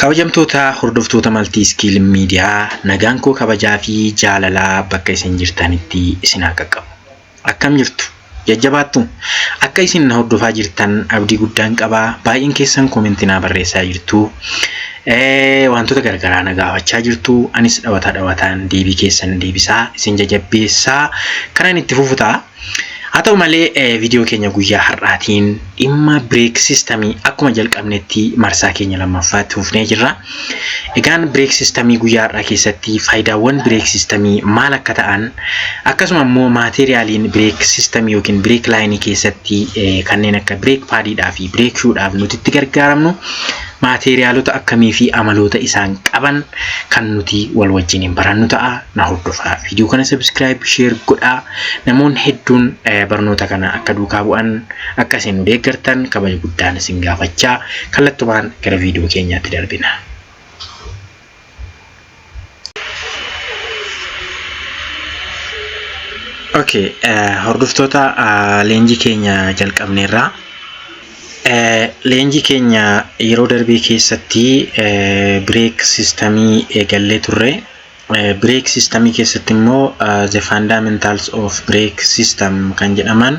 Kabajamtoota hordoftoota Multi Skill Media, nagaan koo kabajaa fi jaalalaa bakka isin jirtanitti isin haa qaqqabu. Akkam jirtu? Jajjabaattu? Akka isin na hordofaa jirtan abdii guddaan qaba. Baay'een keessan koomentii naa barreessaa jirtu. Wantoota garaagaraa na gaafachaa jirtu. Anis dhawataa dhawataan deebii keessan deebisaa isin jajabbeessaa kanan itti fufu ta'a. Haa ta'u malee, viidiyoo keenya guyyaa har'aatiin dhimma brake systemii akkuma jalqabnetti marsaa keenya lammaffaatti fufnee jirra. Egaan brake systemii guyyaa har'aa keessatti faayidaawwan brake systemii maal akka ta'an, akkasuma immoo maateeriyaaliin brake systemii yookiin brake lineii keessatti kanneen akka brake padiidhaa fi brake shoedhaaf nuti itti gargaaramnu maateeriyaalota akkamii fi amaloota isaan qaban kan nuti wal wajjiniin barannu ta'a. Na hordofaa. Viidiyoo kana subscribe, share godhaa. Namoonni hedduun barnoota kana akka duukaa bu'an, akka isin nu deeggartan kabaja guddaan isin gaafachaa kallattumaan gara viidiyoo keenyaatti darbina. Okay, hordoftoota, leenjii keenya jalqabneerra. Leenjii keenya yeroo darbee keessatti brake systemii eegallee turre. Brake systemii keessatti immoo the fundamentals of brake system kan jedhaman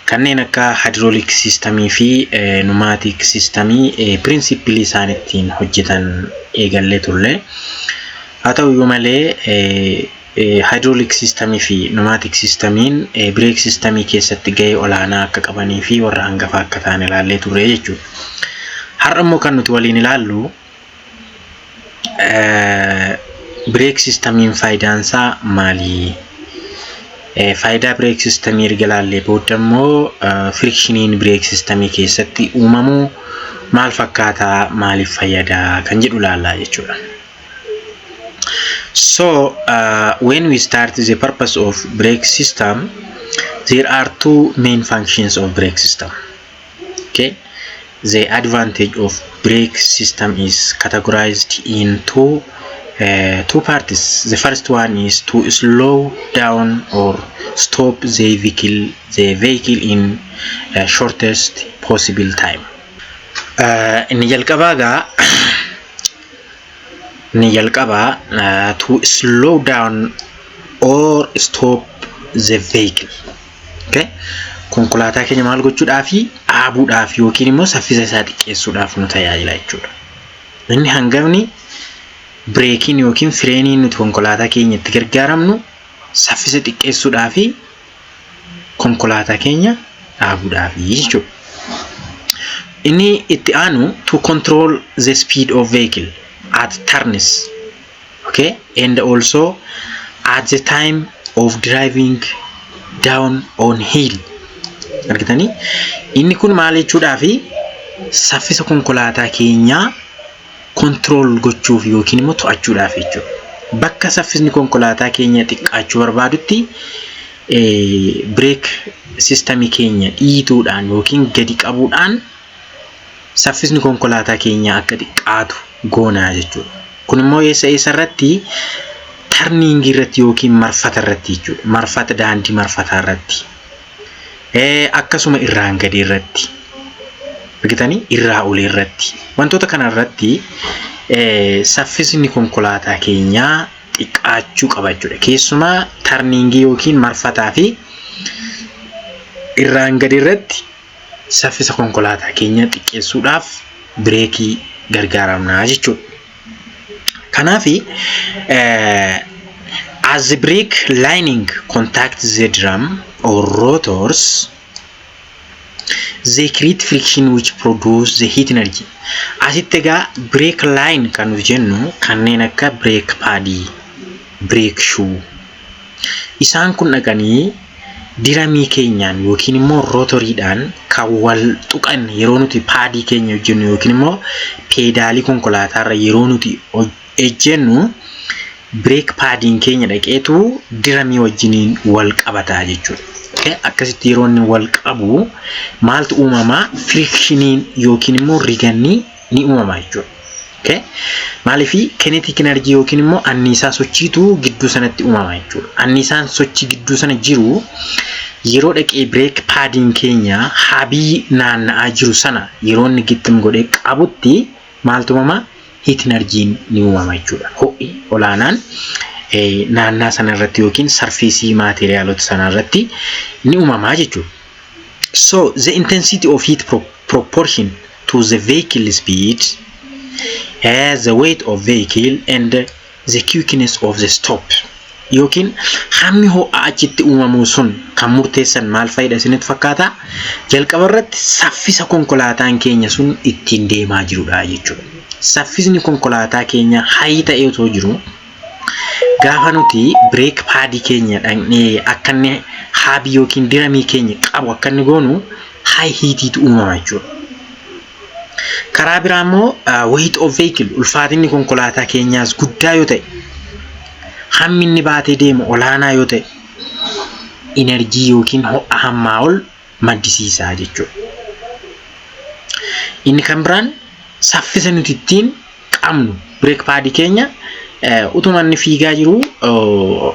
kanneen akka hydraulic systemii fi pneumatic systemii principleii isaan ittiin hojjetan eegallee turre. Haa ta'u iyyuu malee, hydraulic systemii fi pneumatic systemiin brake systemii keessatti gahee olaanaa akka qabanii fi warra hangafaa akka ta'an ilaallee turre jechuudha. Har'a immoo kan nuti waliin ilaallu brake systemiin faayidaan isaa maali? Faayidaa brake systemii erga ilaallee booda immoo frictioniin brake systemii keessatti uumamu maal fakkaataa, maaliif fayyadaa kan jedhu ilaallaa jechuudha. So when we start the purpose of brake system, there are two main functions of brake system. Okay, the advantage of brake system is categorized into two parts. The first one is to slow down or stop the vehicle in shortest possible time. Inni jalqabaa to slow down or stop the vehicle. Okay? Konkolaataa keenya maal gochuudhaafi? Dhaabuudhaaf yookiin immoo saffisa isaa xiqqeessuudhaaf nu tajaajila jechuudha. Inni hangafni brakeiin yookiin fireeniin nuti konkolaataa keenya itti gargaaramnu saffisa xiqqeessuudhaa fi konkolaataa keenya dhaabuudhaaf jechuudha. Inni itti aanu to control the speed of vehicle at turns, okay, and also at the time of driving down on hill. Argitanii, inni kun maal jechuudhaa fi saffisa konkolaataa keenyaa control gochuuf yookiin immoo to'achuudhaaf jechuudha. Bakka saffisni konkolaataa keenya xiqqaachuu barbaadutti brake systemii keenya dhiituudhaan yookiin gadi qabuudhaan saffisni konkolaataa keenyaa akka xiqqaatu goonaa jechuudha. Kun immoo eessa eessa irratti? Turningii irratti yookiin marfata irratti jechuudha. Marfata, daandii marfataa irratti. Akkasuma irraan gadii irratti. Argitanii, irraa olii irratti. Wantoota kana irratti saffisni konkolaataa keenyaa xiqqaachuu qaba jechuudha. Keessumaa turningii yookiin marfataa fi irraan gadi irratti saffisa konkolaataa keenyaa xiqqeessuudhaaf brakeii gargaaramna jechuudha. Kanaaf, as the brake lining contact the drum or rotors, they create friction which produce the heat energy. Asitti egaa brake line kan nuti jennu kanneen akka brake padii, brake shoe. Isaan kun dhaqanii drumii keenyaan yookiin immoo rotoriidhaan kan wal tuqan yeroo nuti padii keenya hojjennu yookiin immoo pedalii konkolaataarra yeroo nuti ejjennu, brake padiin keenya dhaqeetu drumii wajjiniin wal qabataa jechuudha. Akkasitti yeroo inni wal qabu maaltu uumamaa? Frictioniin yookiin immoo riganni ni uumama jechuudha. Maaliif? Kinetic energy yookiin immoo anniisaa sochiitu gidduu sanatti uumama jechuudha. Anniisaan sochii gidduu sana jiru yeroo dhaqee brake padiin keenya hubii naanna'aa jiru sana yeroo inni gittim godhee qabutti maaltu uumama? heat energyn ni uumama jechuudha. Ho'i olaanaan naannaa sana irratti yookiin surface maateriyaalota sana irratti ni uumamaa jechuudha. So the intensity of heat proportion to the vehicle speed, the weight of vehicle and the quickness of the stop, yookiin hammi ho'a achitti uumamu sun kan murteessan maal fa'idha isinitti fakkaata? Jalqaba irratti saffisa konkolaataan keenya sun ittiin deemaa jirudha jechuudha. Saffisni konkolaataa keenya high ta'ee otoo jiru, gaafa nuti brake padii keenya dhaqnee akka inni hubii yookiin drumii keenya qabu akka inni goonu, high heatiitu uumama jechuudha. Karaa biraa immoo weight of vehicle, ulfaatinni konkolaataa keenyaas guddaa yoo ta'e, hammi inni baatee deemu olaanaa yoo ta'e, energy yookiin ho'a hammaa ol maddisiisaa jechuudha. Inni kan biraan saffisa nuti ittiin qabnu brake padii keenya utuma inni fiigaa jiru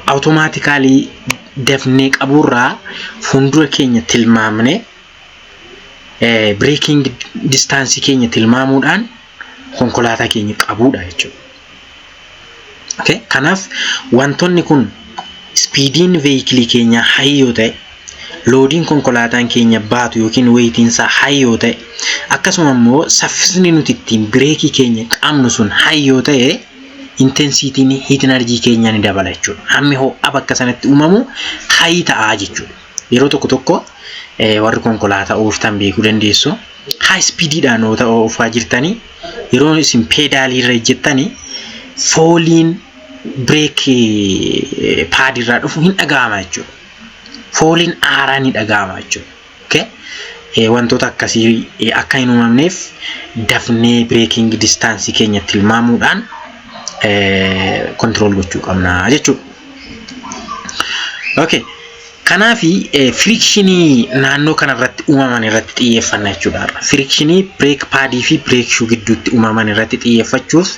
automatically dafnee qabuurraa fuuldura keenya tilmaamnee, braking distance keenya tilmaamuudhaan konkolaataa keenya qabuudha jechuudha. Okay? Kanaaf wantoonni kun speediin vehicleii keenyaa high yoo ta'e, loadiin konkolaataan keenya baatu yookiin weightiin isaa high yoo ta'e, akkasuma immoo saffisni nuti ittiin brakeii keenya qabnu sun high yoo ta'e, intensityn heat energy keenyaa ni dabala jechuudha. Hammi ho'a bakka sanatti uumamu high ta'aa jechuudha. Yeroo tokko tokko warri konkolaataa ooftan beekuu dandeessu. High speediidhaan yoo ta'u oofaa jirtanii, yeroo isin pedalii irra ejjettanii, fooliin brake padirraa dhufu hin dhaga'ama jechuudha. Fooliin aaraa ni dhaga'ama jechuudha. Okay? Wantoota akkasii akka hin uumamneef dafnee braking distance keenya tilmaamuudhaan control gochuu qabna jechuudha. Okay. Kanaafi frictionii naannoo kanarratti uumaman irratti xiyyeeffanna jechuudha. Frictionii brake padii fi brake shoe gidduutti uumaman irratti xiyyeeffachuuf,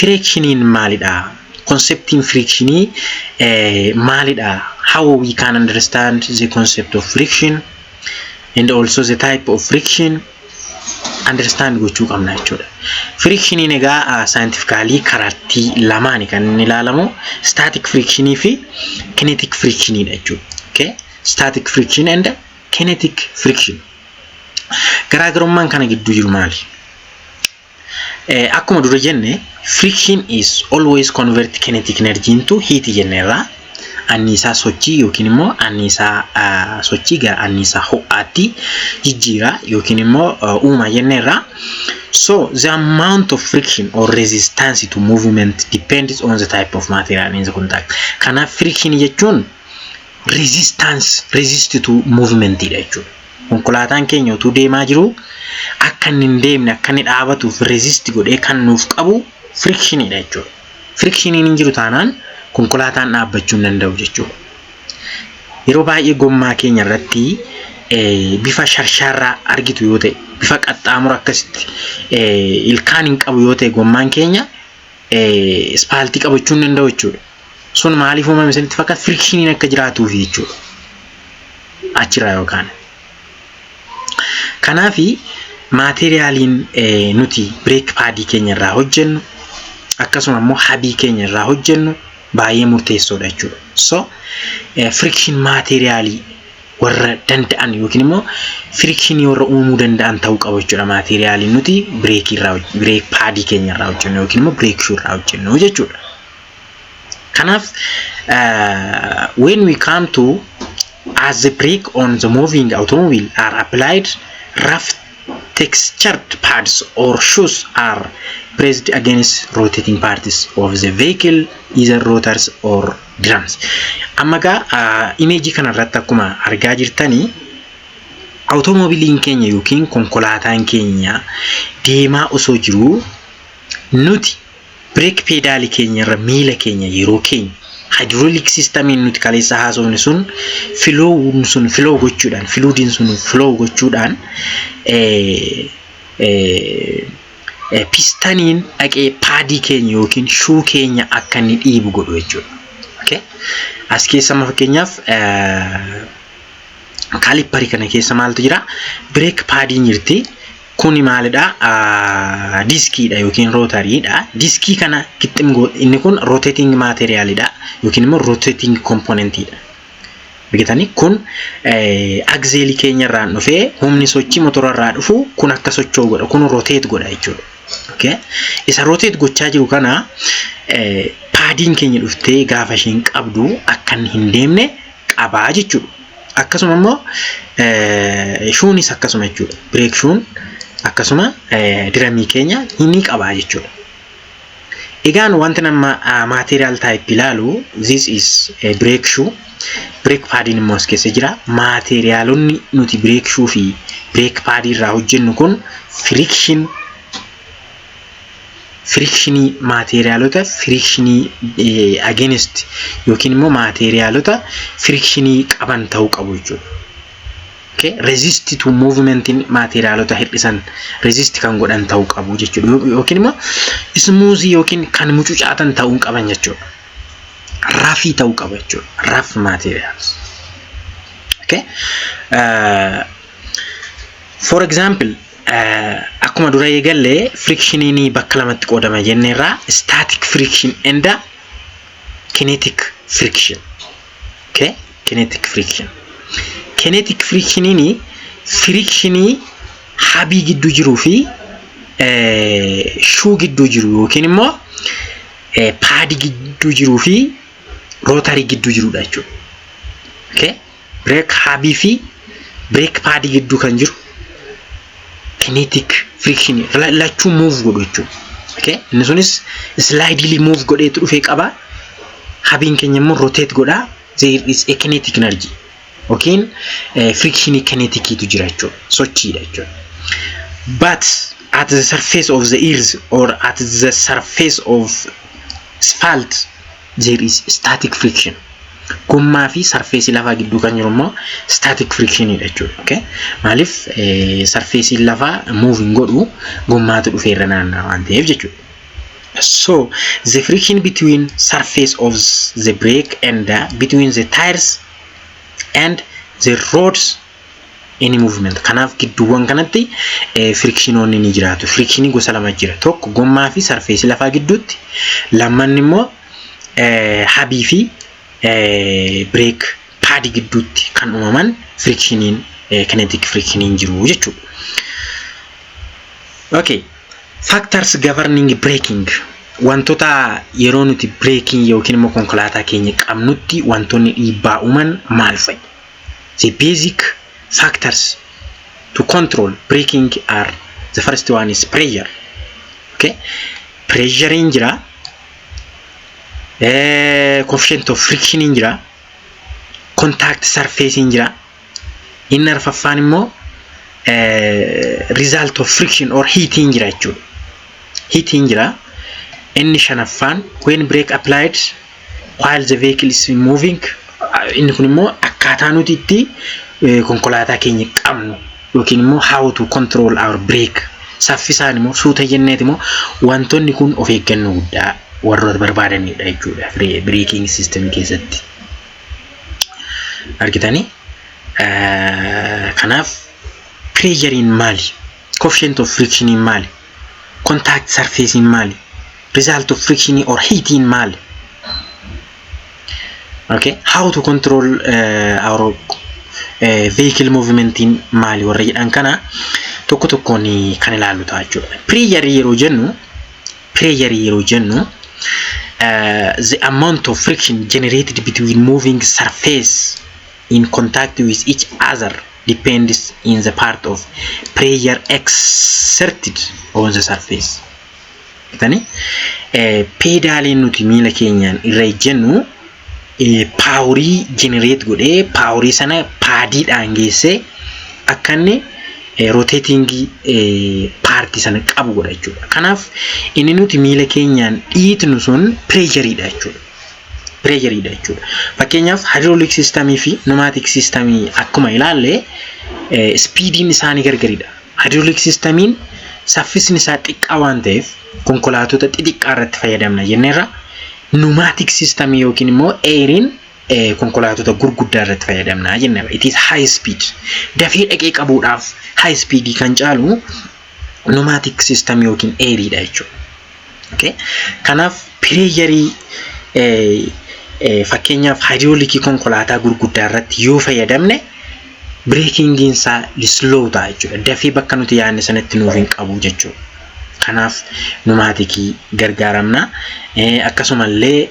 frictioniin maalidha? Conceptiin frictionii maalidha? How we can understand the concept of friction and also the type of friction understand gochuu qabna jechuudha. Frictioniin egaa scientifically karaattii lamaani kan inni ilaalamu, static frictionii fi kinetic frictioniidha jechuudha. Okay? Static friction and kinetic friction. Garaagarummaan kana gidduu jiru maali? Akkuma dura jenne, friction is always convert kinetic energy into heat jenneerra. Anniisaa sochii yookiin immoo anniisaa sochii gara anniisaa ho'aatti jijjiira yookiin immoo uuma jenneerra. So the amount of friction or resistance to movement depends on the type of material in the contact. Kanaaf friction jechuun resistance, resist to movement dha jechuudha. Konkolaataan keenya utuu deemaa jiru akka inni hin deemne, akka inni dhaabatuuf resist godhee kan nuuf qabu frictionidha jechuudha. Frictioniin hin jiru taanaan konkolaataan dhaabbachuu hin danda'u jechuudha. Yeroo baay'ee gommaa keenya irratti bifa sharshaarraa argitu yoo ta'e, bifa qaxxaamura akkasitti ilkaan hin qabu yoo ta'e, gommaan keenya ispaaltii qabachuu hin danda'u jechuudha. Sun maaliif uumame isinitti fakkaata? Frictioniin akka jiraatuuf jechuudha. Achirraa yookaan. Kanaafi maateriyaaliin nuti brake padii keenya irraa hojjennu, akkasuma immoo hubii keenya irraa hojjennu baay'ee murteessoodha jechuudha. So friction maateriyaalii warra danda'an yookiin immoo frictionii warra uumuu danda'an ta'uu qabu jechuudha. Maateriyaaliin nuti brakeii irraa, brake padii keenya irraa hojjennu yookiin immoo brake shoe irraa hojjennu jechuudha. Kanaaf when we come to as the brake on the moving automobile are applied, rough textured pads or shoes are pressed against rotating parts of the vehicle, either rotors or drums. Amma egaa imageii kanarratti akkuma argaa jirtanii, automobileiin keenya yookiin konkolaataan keenya deemaa osoo jiruu, nuti brake pedalii keenya irra miila keenya yeroo keenya, hydraulic systemiin nuti kaleessa haasofne sun flowuun sun flow gochuudhaan, fluidiin sun flow gochuudhaan, pistoniin dhaqee padii keenya yookiin shoe keenya akka inni dhiibu godhu jechuudha. Okay? As keessa amma fakkeenyaaf caliperii kana keessa maaltu jira? Brake padiin jirti. Kuni maalidha? Diskiidha yookiin rotoriidha. Diskii kana gixxim, inni kun rotating materialidha yookiin immoo rotating componentidha. Argitanii, kun axleii keenya irraan dhufee humni sochii motora irraa dhufu kun akka socho'u godha. Kun rotate godha jechuudha. Okay? Isa rotate gochaa jiru kana padiin keenya dhuftee gaafa isheen qabdu akka inni hin deemne qabaa jechuudha. Akkasuma immoo shoenis akkasuma jechuudha. Brake shoen akkasuma drumii keenya ni qabaa jechuudha. Egaan wanti nama material type ilaalu, this is brake shoe. Brake padiin immoo as keessa jira. Materialonni nuti brake shoe fi brake padii irraa hojjennu kun frictionii, materialota frictionii against yookiin immoo materialota frictionii qaban ta'uu qabu jechuudha. Okay? Resist to movementiin materialota hir'isan, resist kan godhan ta'uu qabu jechuudha. Yookiin immoo smoothii yookiin kan mucucaatan ta'uu qaban jechuudha. Roughii ta'uu qaba jechuudha. Rough materials. Okay? For example, akkuma dura eegallee frictioniin bakka lamatti qoodama jenneerraa, static friction and kinetic friction. Okay? Kinetic friction. Kinetic frictioniin frictionii hubii gidduu jiruu fi shoe gidduu jiru yookiin immoo padii gidduu jiruu fi rotorii gidduu jirudha jechuudha. Okay? Brake hubii fi brake padii gidduu kan jiru kinetic friction, lachuu move godhu jechuudha. Okay? Inni sunis slightly move godheetu dhufee qaba. Hubiin keenya immoo rotate godha. There is a kinetic energy yookiin frictionii kineticiitu jira jechuudha. Sochiidha jechuudha. But at the surface of the earth or at the surface of asphalt there is static friction. Gommaa fi surfaceii lafaa gidduu kan jiru immoo static frictionidha jechuudha. Okay? Maaliif? Surfaceiin lafaa move hin godhu, gommaatu dhufee irra naanna'a waan ta'eef jechuudha. So the friction between surface of the brake and between the tires and the roads any movement. Kanaaf gidduuwwan kanatti frictionoonni ni jiraatu. Frictionii gosa lama jira. Tokko gommaa fi surfaceii lafaa gidduutti. Lammanni immoo hubii fi brake padii gidduutti kan uumaman frictioniin, kinetic frictioniin jiru jechuudha. Okay. Factors governing braking, wantoota yeroo nuti braking yookiin immoo konkolaataa keenya qabnutti wantoonni dhiibbaa uuman maal fa'i? The basic factors to control braking are, the first one is pressure. Okay? Pressurein jira. Coefficient of friction jira. Contact surface jira. Inni arfaffaan immoo result of friction or heating jira jechuudha. Heating jira. Inni shanaffaan when brake applied while the vehicle is moving, inni kun immoo akkaataa nuti itti konkolaataa keenya qabnu yookiin immoo how to control our brake, saffisaan immoo suuta jenneet immoo, wantoonni kun of eeggannoo guddaa warroota barbaadanidha jechuudha braking system keessatti. Argitanii? Kanaaf pressurein maali? Coefficient of frictioniin maali? Contact surfacein maali? Result of friction or heating maali? Okay, how to control our vehicle movementiin maali warra jedhan kana tokko tokkoon kan ilaallu ta'a jechuudha. Pressure yeroo jennu the amount of friction generated between moving surface in contact with each other depends in the part of pressure exerted on the surface. Kitani pedaliin nuti miila keenyaan irra ejjennu powerii generate godhee, powerii sana padiidhaan geessee akka inni rotatingii partii sana qabu godha jechuudha. Kanaaf inni nuti miila keenyaan dhiitnu sun pressureiidha jechuudha. Pressureiidha jechuudha. Fakkeenyaaf hydraulic systemii fi pneumatic systemii akkuma ilaalle speediin isaanii gargaridha. Hydraulic systemiin saffisni isaa xiqqaa waan ta'eef konkolaatota xixiqqaa irratti fayyadamna jenneerra. Pneumatic systemii yookiin immoo airiin konkolaatota gurguddaa irratti fayyadamna jenneerra. It is high speed. Dafee dhaqee qabuudhaaf high speedii kan caalu Pneumatic system yookiin airiidha jechuudha. Okay? Kanaaf pressureii fakkeenyaaf hydraulicii konkolaataa gurguddaa irratti yoo fayyadamne, brakingiin isaa slow ta'a jechuudha. Dafee bakka nuti yaadne sanatti nuuf hin qabu jechuudha. Kanaaf pneumaticii gargaaramna. Akkasumallee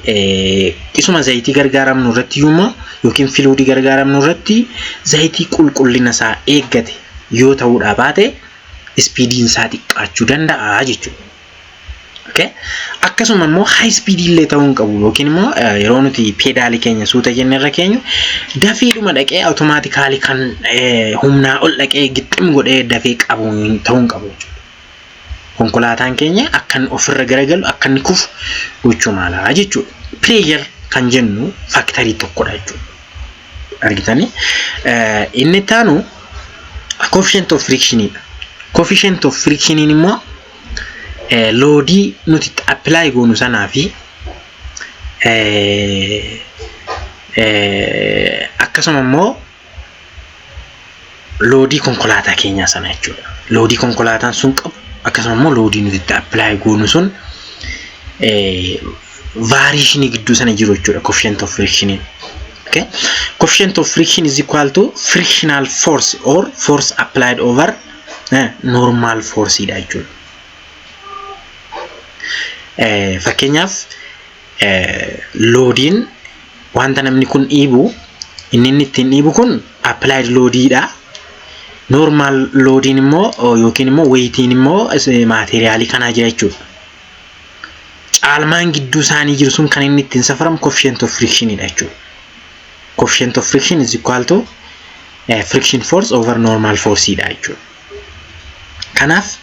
isuma zayitii gargaaramnu irratti immoo yookiin fluidii gargaaramnu irratti zayitii qulqullina isaa eeggate yoo ta'uudhaa baate, speediin isaa xiqqaachuu danda'a jechuudha. Okay? Akkasuma immoo high speed illee ta'uu hin qabu, yookiin immoo yeroo nuti pedalii keenya suuta jenne irra keenyu dafeedhuma dhaqee automatically kan humnaa ol dhaqee gixxim godhee dafee qabu ta'uu hin qabu jechuudha. Konkolaataan keenya akka inni ofirra garagalu, akka inni kufu gochuu mala jechuudha. Pressure kan jennu factorii tokkodha jechuudha. Argitanii, inni itti aanu coefficient of frictionidha. Coefficient of frictioniin immoo loadii nuti itti apply goonu sanaa fi akkasuma immoo loadii konkolaataa keenyaa sana jechuudha. Loadii konkolaataan sun qabu, akkasuma immoo loadii nuti itti apply goonu sun, variationii gidduu sana jiru jechuudha coefficient of frictioniin. Okay? Coefficient of friction is equal to frictional force or force applied over normal force dha jechuudha. Fakkeenyaaf loadiin wanta namni kun dhiibu, inni ittiin dhiibu kun applied loadiidha. Normal loadiin immoo yookiin immoo weightiin immoo materialii kanaa jira jechuudha. Caalmaan gidduu isaanii jiru sun kan inni ittiin safaramu coefficient of frictionidha jechuudha. Coefficient of friction is equal to friction force over normal force dha jechuudha. Kanaaf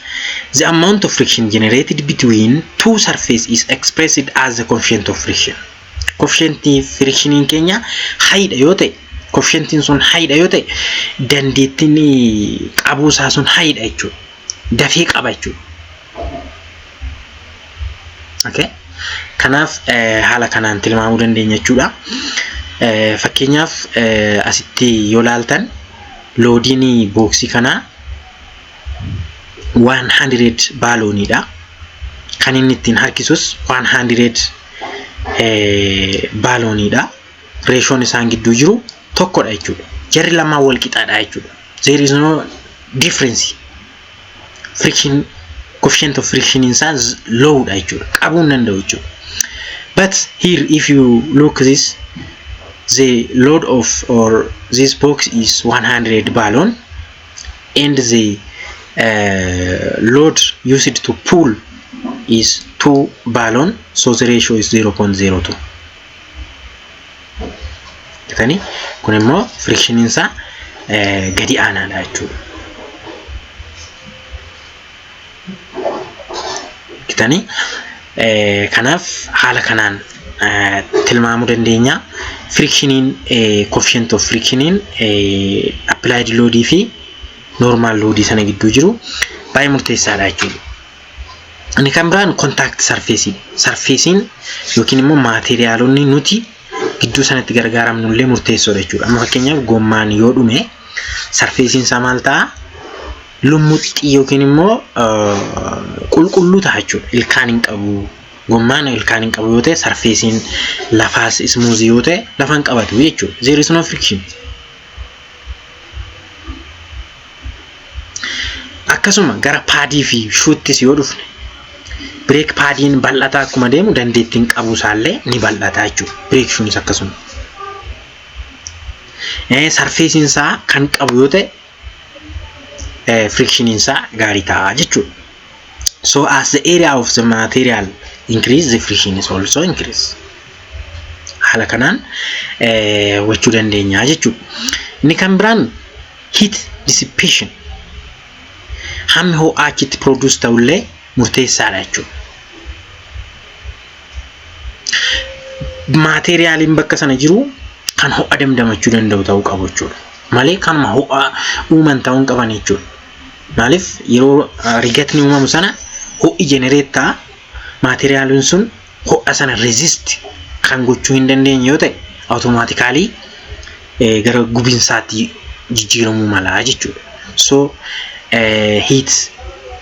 the amount of friction generated between two surfaces is expressed as the coefficient of friction. Coefficient frictioniin keenya highdha yoo ta'e, coefficientiin sun highdha yoo ta'e, dandeettiin qabuu isaa sun highdha jechuudha. Dafee qaba jechuudha. Okay. Kanaaf haala kanaan tilmaamuu dandeenya jechuudha. Fakkeenyaaf asitti yoo laaltan, loadiin boxii kanaa 100 balloniidha. Kan inni ittiin harkisus 100 balloniidha. Ratioon isaan gidduu jiru tokkodha jechuudha. Jarri lamaan wal qixaadha jechuudha. There is no difference. Friction, coefficient of friction isaa lowdha jechuudha. Qabuu hin danda'u jechuudha. But here, if you look this, the load of or this box is 100 balloon and the load used to pull is 2 balloon, so the ratio is 0.02. Jetanii kun immoo frictioniin isaa gadi aanaadha jechuudha. Jetanii kanaaf haala kanaan tilmaamuu dandeenya. Frictioniin, coefficient of frictioniin applied loadii fi normal loadii sana gidduu jiru baay'ee murteessaadha jechuudha. Inni kan biraan contact surface. Surfacein yookiin immoo materialonni nuti gidduu sanatti gargaaramnu illee murteessoodha jechuudha. Amma fakkeenyaaf gommaan yoo dhume, surfacein isaa maal ta'a? Lummuxxii yookiin immoo qulqulluu ta'a jechuudha. Ilkaan hin qabu. Gommaan ilkaan hin qabu yoo ta'e, surfacein lafaas smoothii yoo ta'e, lafa hin qabatu jechuudha. There is no friction. Akkasuma gara padii fi shoettis yoo dhufne, brake padiin bal'ataa akkuma deemu dandeettiin qabu isaallee ni bal'ata jechuudha. Brake shoenis akkasuma. Surfaceiin isaa kan qabu yoo ta'e, frictioniin isaa gaarii ta'a jechuudha. So as the area of the material increase, the friction is also increase. Haala kanaan hubachuu dandeenya jechuudha. Inni kan biraan heat dissipation. Hammi ho'aa achitti produce ta'ullee murteessaadha jechuudha. Materialiin bakka sana jiru kan ho'a damdamachuu danda'u ta'uu qabu jechuudha. Malee kanuma ho'a uuman ta'uu hin qaban jechuudha. Maaliif, yeroo rigatni uumamu sana ho'i generate ta'a. Materialiin sun ho'a sana resist kan gochuu hin dandeenye yoo ta'e, automatically gara gubinsaatti jijjiiramuu mala jechuudha. So heat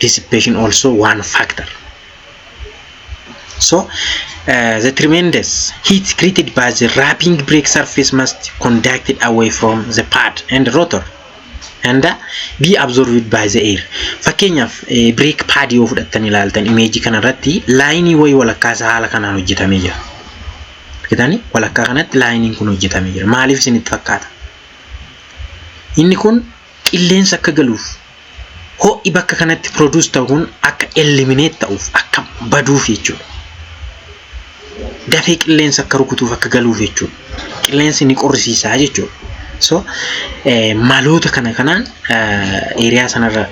Dissipation also one factor. So the tremendous heat created by the rubbing brake surface must conducted away from the pad and rotor and be absorbed by the air. Fakkeenyaaf, brake pad yoo fudhattan ilaaltan, imeejii kanarratti lineii wayii walakkaa isaa haala kanaan hojjetamee jira. Argitanii, walakkaa kanatti lineiin kun hojjetamee jira. Maaliif isinitti fakkaata? Inni kun qilleensa akka galuuf, ho'i bakka kanatti produce ta'u kun akka eliminate ta'uuf, akka baduuf jechuudha. Dafee qilleensa akka rukutuuf, akka galuuf jechuudha. Qilleensi ni qorrisiisaa jechuudha. So maloota kana kanaan area sanarra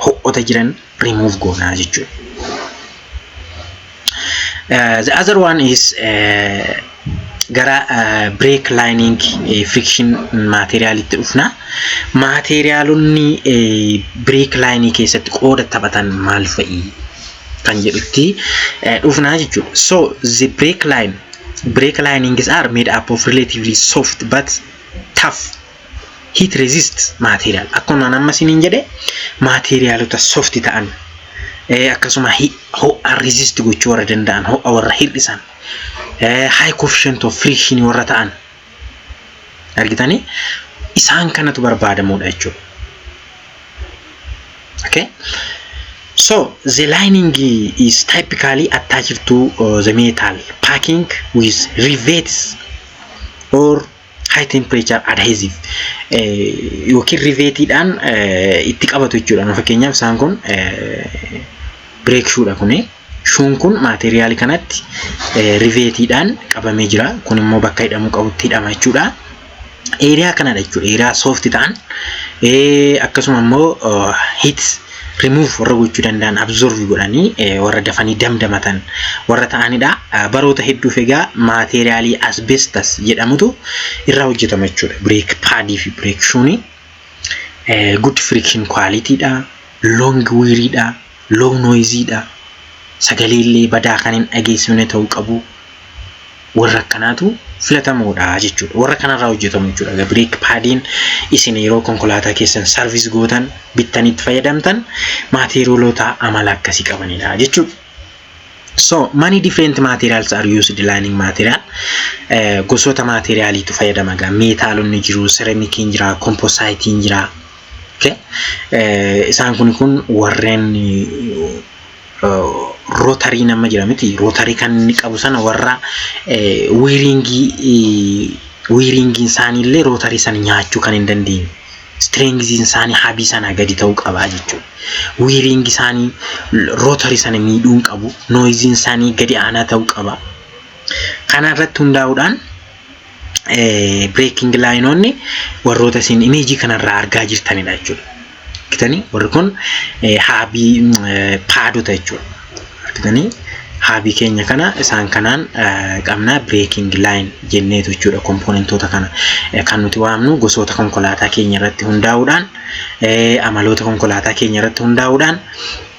ho'ota jiran remove goonaa jechuudha. The other one is gara brake lining friction materialitti dhufna. Materialonni brake lining keessatti qooda taphatan maal fa'i kan jedhutti dhufna jechuudha. So the brake linings are made up of relatively soft but tough heat resist material. Akkuma amma isiniin jedhe, materialota soft ta'an, akkasuma ho'a resist gochuu warra danda'an, ho'a warra hir'isan, high coefficient of friction warra ta'an argitanii, isaan kanatu barbaadamuudha jechuudha. Okay. So the lining is typically attached to the metal packing with rivets or high temperature adhesive yookiin rivetiidhaan itti qabatu jechuudha. Fakkeenyaaf, isaan kun brake shoedha kuni. Shoen kun materialii kanatti rivetiidhaan qabamee jira. Kun immoo bakka hidhamuu qabutti hidhama jechuudha. Area kanadha jechuudha. Area soft ta'an, akkasuma immoo heat remove warra gochuu danda'an, absorb godhanii warra dafanii damdamatan warra ta'anidha. Baroota hedduuf egaa materialii asbestos jedhamutu irraa hojjetama jechuudha. Brake padii fi brake shoenii good friction qualityidha. Long weariidha. Low noiseidha. Sagalee illee badaa kan hin dhageessifne ta'uu qabu. Warra akkanaatu filatamoodha jechuudha. Warra kanarraa hojjetamu jechuudha. Brake padiin isin yeroo konkolaataa keessan service gootan bittanii itti fayyadamtan materialota amala akkasii qabanidha jechuudha. So many different materials are used lining material. Gosoota materialiitu fayyadama egaa. Metalonni jiru, ceramiciin jira, compositeiin jira. Okay. Isaan kun warreen rotorii nama jira miti, rotorii kan inni qabu sana, warra wearingii, wearingiin isaanii illee rotorii sana nyaachuu kan hin dandeenye. Strengthiin isaanii hubii sanaa gadi ta'uu qabaa jechuudha. Wearingi isaanii rotorii sana miidhuu hin qabu. Noiseiin isaanii gadi aanaa ta'uu qaba. Kana irratti hundaa'uudhaan braking lineoonni warroota isin imeejii kanarraa argaa jirtanidha jechuudha. Argitanii, warri kun hubii padota jechuudha. Argitanii, hubii keenya kana isaan kanaan qabna, braking line jenneetu jechuudha. Componentoota kana kan nuti waamnu gosoota konkolaataa keenya irratti hundaa'uudhaan, amaloota konkolaataa keenya irratti hundaa'uudhaan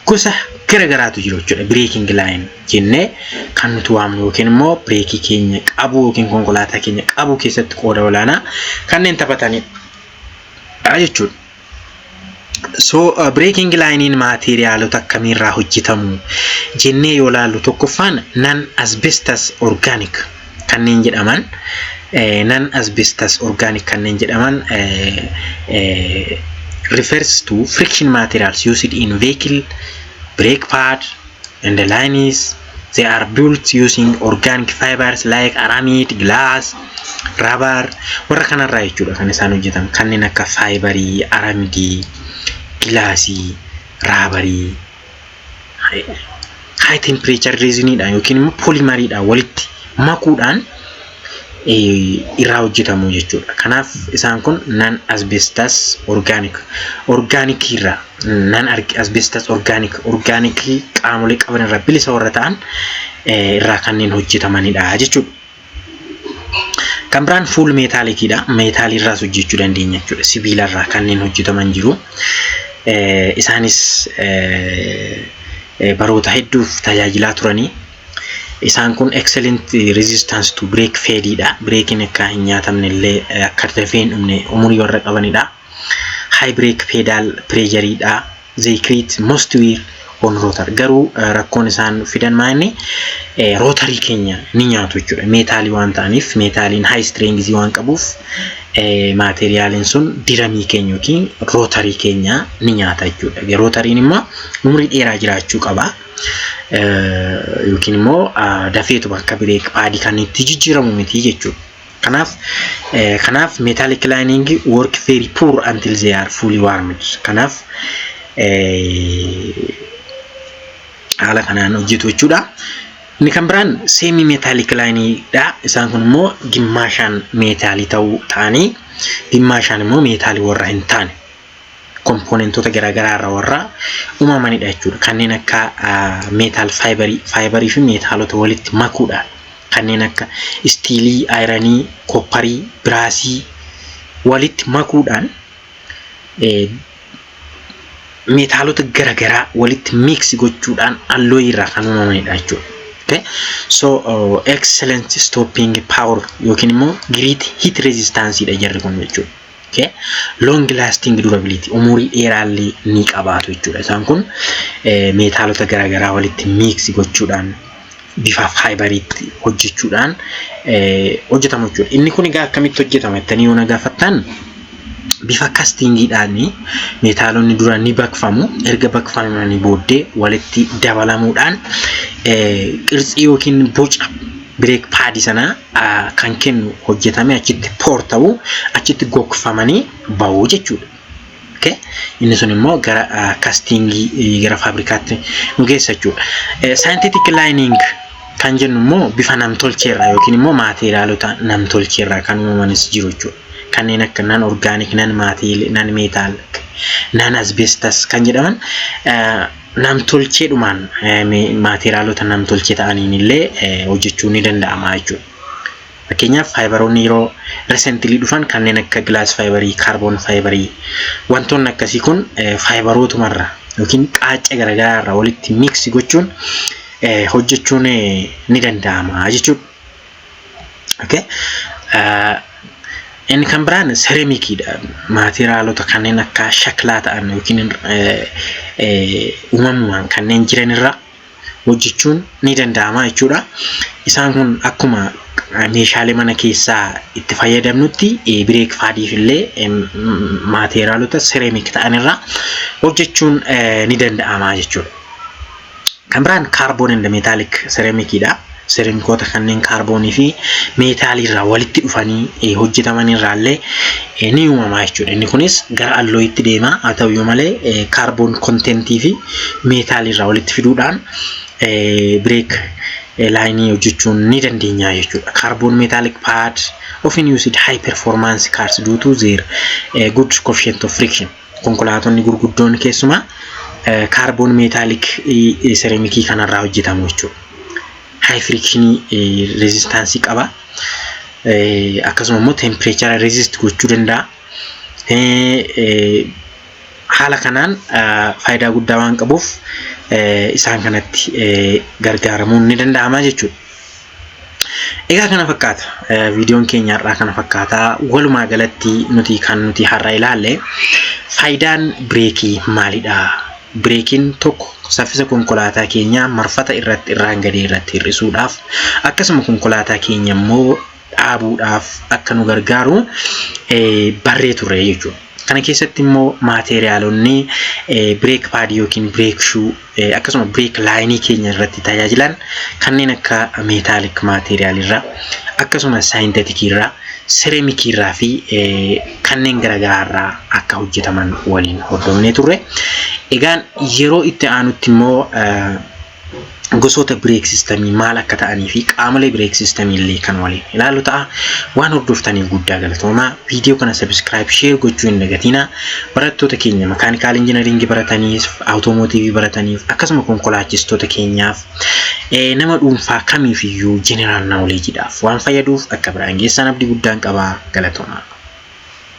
gosa garagaraatu jiru jechuudha. Braking line jennee kan nuti waamnu yookiin immoo brakeii keenya qabu yookiin konkolaataa keenya qabu keessatti qooda olaanaa kanneen taphatanidha jechuudha. So braking lineiin materialota akkamiirraa hojjetamu jennee yoo ilaallu, tokkoffaan non asbestos organic kanneen jedhaman, non asbestos organic kanneen jedhaman refers to friction materials used in vehicle brake pad and the linings. They are built using organic fibers like aramid, glass, rubber. Warra kanarraa jechuudha kan isaan hojjetan, kanneen akka fiberii, aramidii, glassii, rubberii, high temperature resiniidhaan yookiin immoo polymeriidhaan walitti makuudhaan irraa hojjetamu jechuudha. Kanaaf isaan kun non asbestos organic, organic irraa, non asbestos organic, organicii qaamolee qaban irraa bilisa warra ta'an irraa kanneen hojjetamanidha jechuudha. Kan biraan full metalliciidha. Metalii irraas hojjechuu dandeenya jechuudha. Sibiila irraa kanneen hojjetaman jiru. Isaanis baroota hedduuf tajaajilaa turanii. Isaan kun excellent resistance to brake fadeidha. Brakeiin akka hin nyaatamne illee, akka dafee hin dhumne umurii warra qabanidha. High brake pedal pressureidha. They create most wear on rotor. Garuu rakkoon isaan fidan maali? Rotorii keenya ni nyaatu jechuudha. Meetaalii waan ta'aniif, meetaaliin high strength waan qabuuf, maateriyaaliin sun drumii keenya yookiin rotorii keenya ni nyaata jechuudha. Rotoriin immoo umurii dheeraa jiraachuu qaba. Yookiin immoo dafeetu bakka brake padii kan itti jijjiiramu miti jechuudha. Kanaaf metallic lining work very poor until they are fully warmed. Kanaaf haala kanaan hojjetu jechuudha. Inni kan biraan semi metallic liningidha. Isaan kun immoo gimmaashaan meetaalii ta'uu ta'anii, gimmaashaan immoo meetaalii warra hin taane, componentoota garaagaraa irraa warra uumamanidha jechuudha. Kanneen akka metal fiberii, fiberii fi meetaalota walitti makuudhaan, kanneen akka steelii, ironii, copperii, brassii walitti makuudhaan, meetaalota garaagaraa walitti mix gochuudhaan alloy irraa kan uumamanidha jechuudha. Okay? So excellent stopping power yookiin immoo great heat resistance dha jarri kun jechuudha. Okay? Long lasting durability, umurii dheeraallee ni qabaatu jechuudha. Isaan kun meetaalota garaagaraa walitti mix gochuudhaan bifa fiberiitti hojjechuudhaan hojjetamu jechuudha. Inni kun egaa akkamitti hojjetama jettanii yoo na gaafattan, bifa castingiidhaan meetaalonni dura ni baqfamu. Erga baqfamanii booddee walitti dabalamuudhaan qirtsii yookiin boca brake padii sanaa kan kennu hojjetame, achitti pour ta'u, achitti gogfamanii bahu jechuudha. Okay? Inni sun immoo gara castingii, gara faabrikaatti nu geessa jechuudha. Synthetic lining kan jennu immoo bifa namtolcheerraa yookiin immoo maateriaalota namtolcheerraa kan uumamanis jiru jechuudha. Kanneen akka non organic, non non metal, non asbestos kan jedhaman, namtolcheedhumaan maateriaalota namtolchee ta'aniin illee hojjechuun ni danda'ama jechuudha. Fakkeenyaaf, fiberoonni yeroo recently dhufan kanneen akka glass fiberii, carbon fiberii, wantoonni akkasii kun fiberootumarra yookiin qaacca garaagaraa irraa walitti mix gochuun hojjechuun ni danda'ama jechuudha. Okay. Inni kan biraan ceramiciidha. Maateriyaalota kanneen akka shaklaa ta'an yookiin uumamumaan kanneen jiran irraa hojjechuun ni danda'ama jechuudha. Isaan kun akkuma meeshaalee mana keessaa itti fayyadamnutti brake padiif illee maateriyaalota ceramic ta'an irraa hojjechuun ni danda'ama jechuudha. Kan biraan carbon and metallic ceramiciidha. Ceramicota kanneen kaarboonii fi meetaalii irraa walitti dhufanii hojjetaman irraallee ni uumama jechuudha. Inni kunis gara alloyitti deema. Haa ta'uyyuu malee, carbon contentii fi meetaalii irraa walitti fiduudhaan brake liningii hojjechuun ni dandeenya jechuudha. Carbon metallic pad often used high performance cars due to their good coefficient of friction. Konkolaatonni gurguddoon keessumaa carbon metallic ceramicii kanarraa hojjetamu jechuudha. High friction resistance qaba. Akkasuma immoo temperature resist gochuu danda'a. Haala kanaan faayidaa guddaa waan qabuuf isaan kanatti gargaaramuun ni danda'ama jechuudha. Egaa kana fakkaata. Viidiyoon keenya har'aa kana fakkaata. Walumaa galatti nuti kan nuti har'a ilaalle, faayidaan bireekii maalidha? Bireekiin tokko saffisa konkolaataa keenyaa marfata irratti irraan gadee irratti hir'isuudhaaf, akkasuma konkolaataa keenya immoo dhaabuudhaaf akka nu gargaaru barree turre jechuudha. Kana keessatti immoo maateriyaalonni brake padii yookiin brake shoe, akkasuma brake liningii keenya irratti tajaajilan kanneen akka metallic material irraa, akkasuma syntheticii irraa, ceramicii irraa fi kanneen garaagaraa irraa akka hojjetaman waliin hordofnee turre. Egaan yeroo itti aanutti immoo gosoota brake systemii maal akka ta'anii fi qaamolee brake systemii illee kan waliin ilaallu ta'a. Waan hordoftaniif guddaa galatoomaa. Viidiyoo kana subscribe, share gochuu hin dagatinaa. Barattoota keenya mechanical engineeringii barataniif, automotiveii barataniif, akkasuma konkolaachistoota keenyaaf, nama dhuunfaa kamiifiyyuu general knowledgeiidhaaf waan fayyaduuf akka biraan geessan abdii guddaan qabaa. Galatoomaa.